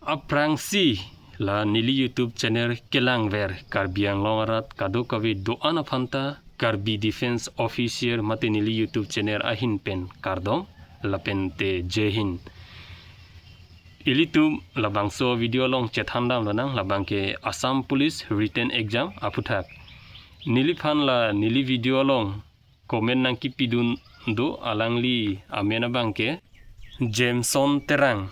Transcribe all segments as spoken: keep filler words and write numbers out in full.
Aphrangsi la neli YouTube channel kelangver Karbi Anglong arat kadokave do-an aphanta Karbi Defence Officer mate neli YouTube channel ahin pen kardom lapente Jai Hind. Ilitum labangso video along chethandam lonang, labangke Assam Police Written Exam aphuthak. Neliphan la neli video along comment nangkipidun do, alangli amen abangke Jameson Terang.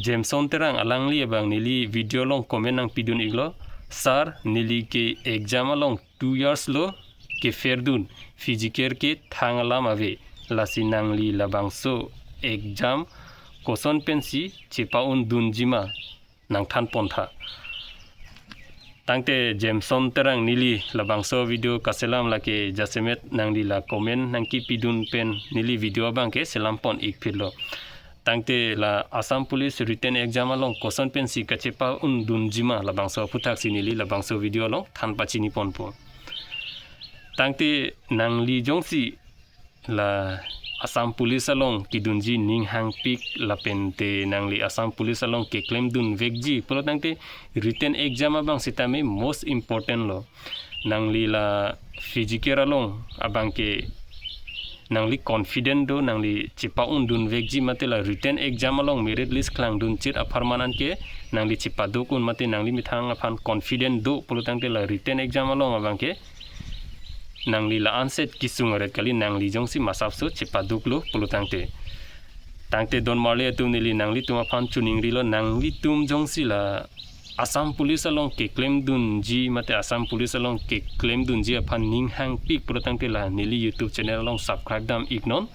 Jameson Terang, alangli abang neli video along comment nangpidun iklo, "Sir, neli ke exam along two years lo keferdun, physical ke thang alam ave. Lasi nangli labangso exam koson pensi chepa-un dunji ma, nangthan pontha." Tangte Jameson Terang, neli labangso video kaselam lake jasemet nangli la comment nangkipidun pen neli video abangke selam pon ikphitlo. Tangte la Assam Police Written Exam along koson pensi kachepa-un dunji ma, labangso aphuthaksi neli labangso video along than pachini ponpo. Tangte nangli jongsi la Assam Police along kedunji ning hangpik lapente nangli Assam Police along keklemdun vekji pulo tangte written exam abang sitame most important lo. Nangli la physical along abangke nangli confident do, nangli chepa-un dun vekji mate la written exam along merit list klangdun chit apharman anke nangli chepaduk un mate nangli methang aphan confident do pulo tangte la written exam along abangke nangli la-anset kesung aret kali, nangli jongsi masapso chepaduklo pulo tangte. Tangte don marli atum, neli nanglitum aphan choningrilo, nanglitum jongsi la Assam Police along keklemdunji mate Assam Police along keklemdunji aphan ning hangpik pulo tangte la neli YouTube channel along subscribe dam iknon.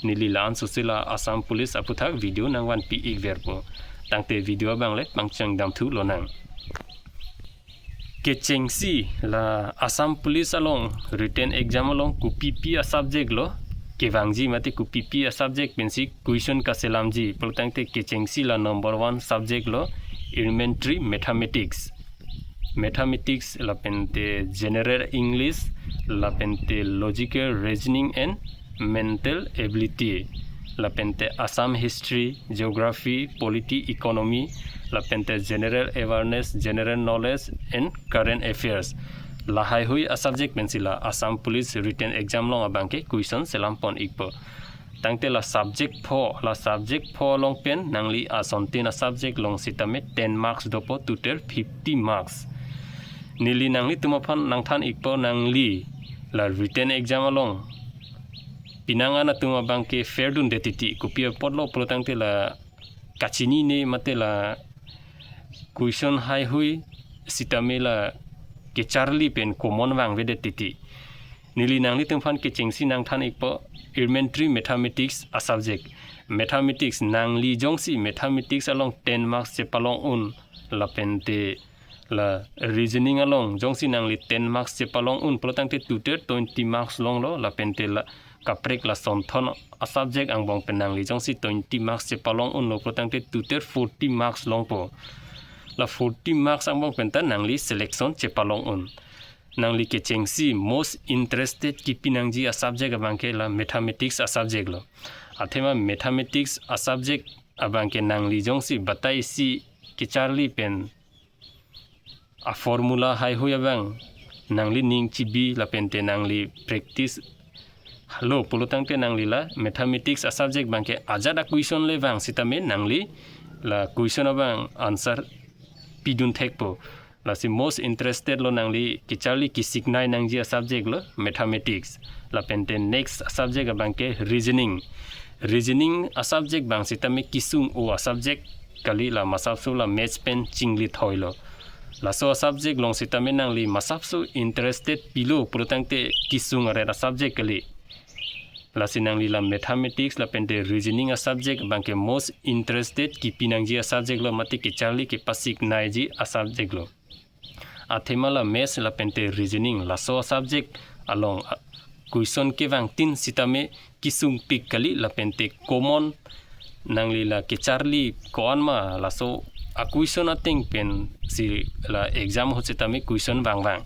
Neli la-ansose la Assam Police aphuthak video nangvanpi ikverpo. Tangte video abang le pangcheng damthu lonang. Kechengsi la Assam Police along written exam along kopipi a-subject lo kevangji mate kopipi a-subject pensi question kaselamji pulo tangte kechengsi la number one subject lo elementary mathematics. Mathematics lapente general English lapente logical reasoning and mental ability lapente Assam history, geography, polity, economy lapente general awareness, general knowledge and current affairs. Lahaihui a-subject pensi la Assam Police written exam along abangke question selam pon ikpo. Tangte la subject pho, la subject pho along pen nangli asontin a-subject along sitame ten marks dopo, total fifty marks. Neli nanglitum aphan nangthan ikpo, nangli la written exam along penang an atum abangke fail dunde titi, kopi apotlo pulo tangte la kachinine mate la question haihui sitame la kecharli pen common vangvedet titi. Neli nanglitum aphan kechengsi nangthan ikpo, elementary mathematics a-subject. Mathematics, nangli jongsi mathematics along ten marks chepalong un lapente la reasoning along jongsi nangli ten marks chepalong un pulo tangte total twenty marks longlo lapente la kaprek la sonthon a-subject angbong pen nangli jongsi twenty marks chepalong unlo pulo tangte total forty marks longpo. La forty marks angbong pen ta nangli selection chepalong un. Nangli kechengsi most interested kipi nangji a-subject abangke la mathematics a-subject lo. Athema mathematics a-subject abangke nangli jongsi batai isi kecharli pen a-formula haihui abang nangli ning chibi lapente nangli practice lo pulo tangte nangli la mathematics a-subject abangke ajat a-question le vang sitame nangli la question abang answer pidun thekpo. Lasi most interested lo nangli kecharli kesiknai nangji a-subject lo mathematics. Lapente next subject abangke reasoning. Reasoning a-subject abang sitame kesung-o a-subject kali, la masapso la maths pen chinglit hoilo. Laso a-subject along sitame nangli masapso interested pilo pulo tangte kesung aret a-subject kali. Lasi nangli la mathematics lapente reasoning a-subject abangke most interested kipi nangji a-subject lo mate kecharli kepasiknaiji a-subject lo. Athema la maths lapente reasoning laso a-subject along a-, question kevangtin sitame kesungpik kali lapente common nangli la kecharli ko-an ma laso a-question ateng pensi la exam ahut sitame question vangvang.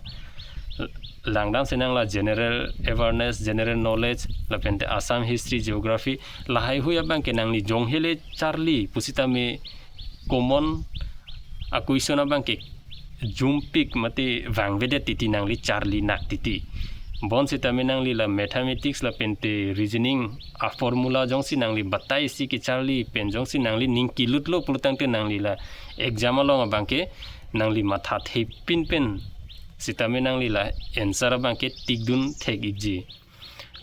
Langdamsi nang la general awareness, general knowledge, lapente Assam history, geography, lahaihui abangke nangli jonghele charli pusitame common a-question abangke jumpik mate vangvedet titi, nangli charli nak titi. Bonsitame nangli la mathematics lapente reasoning a-formula jongsi nangli batai si kecharli pen jongsi nangli ning kelutlo pulotangte nangli la exam along abangke nangli matha thepin pen sitame nangli la answer abangke tikdun thek-ikji.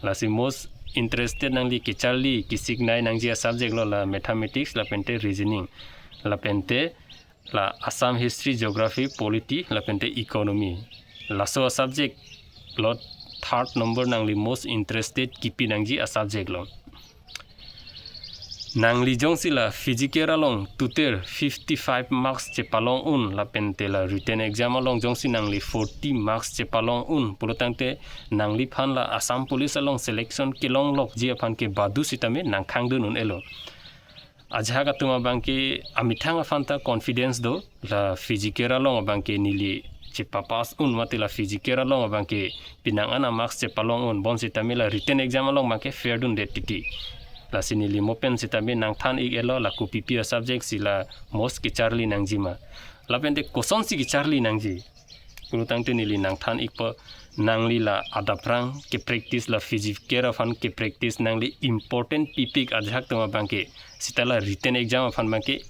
Lasi most interested nangli kecharli kesiknai nangji a-subject lo la mathematics lapente reasoning lapente la Assam history, geography, polity lapente economy. Laso a-subject lo third number nangli most interested kipi nangji a-subject lo. Nangli jongsi la physics along tuter fifty-five marks chepalong un lapente la written exam along jongsi nangli forty marks chepalong un pulotangte nangliphan la Assam Police along selection kelonglokji aphan ke badu sitame nangkhangdun un-elo. Ajahak atum abangke amethang aphanta confidence do, la physics along abangke neli chepapass un mate la physics along abangke pinang an a-marks chepalong un, bonsitame la written exam along abangke fail dundet titi. Lasi neli mo pen sitame nangthan-ik-elo la kopipi a-subject si la most kecharli nangjima lapente kosonsi kecharli nangji pulotangte neli nangthan-ikpo. Nangli la adaprang kepractice la physics aphan kepractice nangli important pipik ajahak atum abangke sita la written exam aphan abangke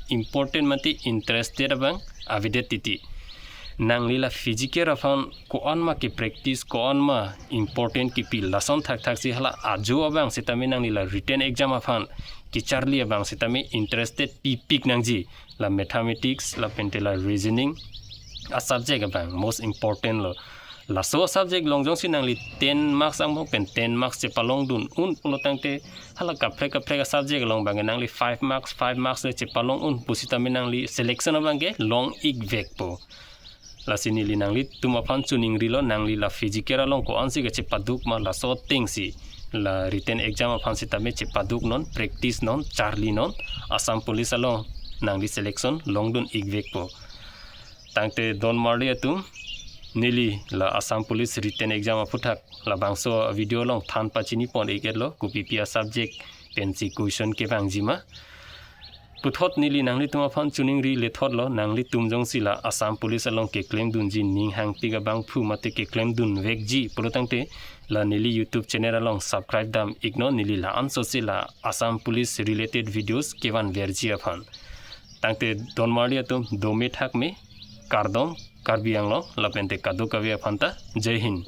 important mate interested abang avedet titi. Nangli la physics aphan ko-an ma kepractice, ko-an ma important kipi, lason thakthak si hala ajo abang sitame nangli la written exam aphan kecharli abang sitame interested pipik nangji. La mathematics lapente la reasoning a-subject abang most important lo. Laso a-subject along jongsi nangli ten marks angbong pen ten marks chepalongdun un pulotangte hala kaprek kaprek a-subject along abangke nangli five marks, five marks le chepalong un pusitame nangli selection abangke long-ikvekpo. Lasi neli nanglitum aphan choningrilo, nangli la physics along ko-ansi kachepaduk ma, laso atengsi la written exam aphan sitame chepaduk non, practice non, charli non, Assam Police along nangli selection longdun-ikvekpo. Tangte don marli atum, neli la Assam Police written exam aphuthak labangso video along than pachinipon-ik-etlo, kopipi a-subject pensi question kevangjima. Puthot neli nanglitum aphan choningri lethotlo, nanglitum jongsi la Assam Police along keklemdunji, ning hangpik abangphu mate keklemdunvekji pulotangte la neli YouTube channel along subscribe dam-iknon, neli la-anso si la Assam Police related videos kevanverji aphan. Tangte don marli atum, dome thakme, kardom, Karbi Anglong lapente kadokave aphanta. Jai Hind.